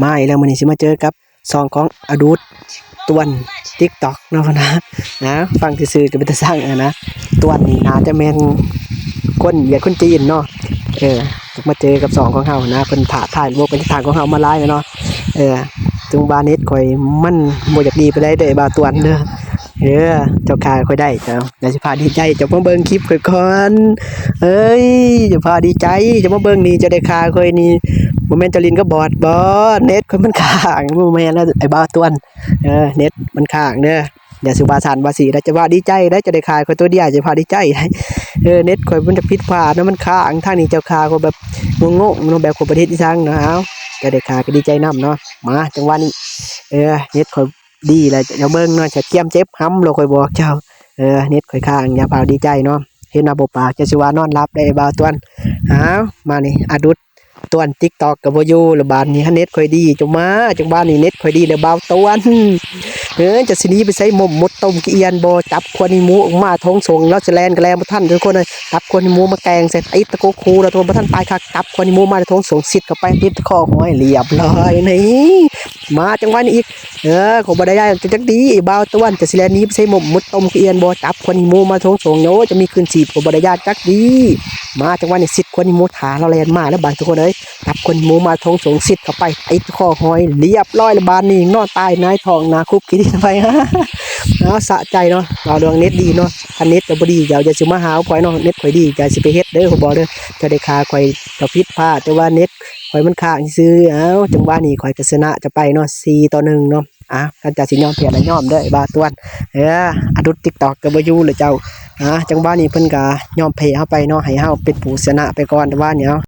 ມາອີກແລ້ວ ມື້ນີ້ຊິມາເຈີກັບຊ່ອງຂອງອະດູດ ຕວນ TikTok ເນາະ ນະ ນະ ຟັງຊື່ໆກໍເປັນຕາຊັງນະ ຕວນນີ້ໜ້າຈະແມ່ນຄົນຫວຽດຄົນຈີນເນາະ ເອີ ມາເຈີກັບຊ່ອງຂອງເຮົານະ ເພິ່ນທ້າທາຍລະບົບການຈັດຕັ້ງຂອງເຮົາມາຫຼາຍແລ້ວເນາະ ເອີ ເຖິງວ່າເນັດຂ້ອຍມັນບໍ່ຢາກດີປານໃດເດີ ບ່າວຕວນເດີ ເອີ ເຈົ້າຂ້າຂ້ອຍໄດ້ ເຈົ້າ ດຽວຊິພາດີໃຈ ເຈົ້າມາເບິ່ງຄລິບຂ້ອຍກ່ອນ ເອີຍ ເຈົ້າພາດີໃຈ ເຈົ້າມາເບິ່ງນີ້ ເຈົ້າໄດ້ຂ້າຂ້ອຍນີ້ ບໍ່ແມ່ນເຈົ້າຫຼິ້ນກັບບອດບໍ ເນັດຂ້ອຍມັນຄ້າງ ບໍ່ແມ່ນແລ້ວ ໄອ້ບ່າວຕວນ ເອີ ເນັດມັນຄ້າງເດີ ຢ່າຊິວ່າຊັ້ນວ່າຊີ້ ແລ້ວເຈົ້າວ່າດີໃຈໄດ໋ ເຈົ້າໄດ້ຂ້າຂ້ອຍໂຕດຽວ ເຈົ້າພາດີໃຈ ເອີ ເນັດຂ້ອຍມັນຈະຜິດພາດເນາະ ມັນຄ້າງ ທາງນີ້ເຈົ້າຂ້າຂ້ອຍແບບງົງໆເນາະ ແບບຂ້ອຍບໍ່ໄດ້ເຮັດອີ່ຫຍັງເນາະ ເອົາ ເຈົ້າໄດ້ຂ້າກໍດີໃຈນຳເນາະ ມາ ຈັງຫວະນີ້ ເອີ ເນັດຂ້ອຍ ດີແລ້ວ ເຈົ້າເບິ່ງເນາະ ເຈົ້າກຽມເຈັບຫຳໂລດ ຂ້ອຍບອກເຈົ້າ ເອີ ເນັດຂ້ອຍຄ້າງ ຢ່າພາວດີໃຈເນາະ ເຫັນວ່າບໍ່ປາກ ເຈົ້າຊິວ່ານອນຫຼັບໄດ້ ບ່າວຕວນ ອ້າວ ມານີ້ ອະດຸດ ຕວນ TikTok ກໍບໍ່ຢູ່ລະບາດນີ້ ຄັນເນັດຂ້ອຍດີ ເຈົ້າມາ ຈັງຫວະນີ້ເນັດຂ້ອຍດີແລ້ວ ບ່າວຕວນ ເອີ ເຈົ້າຊິໜີໄປໃສ ມົມມຸດຕົ້ມກະອຽນບໍ່ ຈັບຂວັນຂີ້ໝູອອກມາທົ່ງສົງ ລາວຊິແລ່ນກໍແລ່ນບໍ່ທັນ ທຸກຄົນເອີຍ ຈັບຂວັນຂີ້ໝູມາແກວ່ງໃສ່ ຕິດຕະໂກຄູລະ ທຸກຄົນ ບໍ່ທັນຕາຍຄັກ ຈັບຂວັນຂີ້ໝູມາແຕ່ທົ່ງສົງ ຊິດເຂົ້າໄປ ຕິດຄໍຫ້ອຍ ລຽບຮ້ອຍ ນີ້ ມາ ຈັງຫວະນີ້ອີກ ເອີ ຂ້ອຍບໍ່ໄດ້ຢ້ານເຈົ້າຈັກດີ້ ບ່າວຕວນ ເຈົ້າຊິແລ່ນໜີໄປໃສ ມົມມຸດຕົ້ມກະອຽນບໍ່ ຈັບຂວັນຂີ້ໝູມາທົ່ງສົງ ໂອ້ ເຈົ້າມີຄືນຊີບ ຂ້ອຍບໍ່ໄດ້ຢ້ານຈັກດີ້ ມາ ຈັງຫວະນີ້ຊິດຂວັນຂີ້ໝູ ຖ້າລາວແລ່ນມາແລ້ວບາດ ທຸກຄົນເອີຍ ຈັບຂວັນຂີ້ໝູມາທົ່ງສົງ ຊິດເຂົ້າໄປ ຕິດຄໍຫ້ອຍ ລຽບຮ້ອຍລະບາດນີ້ ນອນຕາຍຫງາຍທ້ອງໜ້າຄຸບຂີ້ດິນໄປ ເອົາ ສະໃຈເນາະ ເວົ້າເລື່ອງເນັດດີເນາະ ຄັນເນັດເຈົ້າບໍ່ດີ ເຈົ້າຢ່າຊິມາຫາຂ້ອຍເນາະ ເນັດຂ້ອຍດີ ເຈົ້າຊິໄປເຮັດເດີ ຂ້ອຍບອກເດີ ເຈົ້າໄດ້ຂ້າຂ້ອຍ ເຈົ້າຜິດພາດ ແຕ່ວ່າເນັດ ຂ້ອຍມັນຄ້າງຊື່ໆ ເອົ້າ ຈັງຫວະນີ້ຂ້ອຍກໍຊະນະເຈົ້າໄປເນາະ ສີ່ຕໍ່ໜຶ່ງເນາະ ອ່າ ຄັນເຈົ້າຊິຍອມແພ້ລະຍອມເດີ ບ່າວຕວນ ເອີ ອະດຸດ TikTok ກໍບໍ່ຢູ່ລະເຈົ້າ ອ່າ ຈັງຫວະນີ້ເພິ່ນກໍຍອມແພ້ເຮົາໄປເນາະ ໃຫ້ເຮົາເປັນຜູ້ຊະນະໄປກ່ອນ ຈັງຫວະນີ້ ເອົາ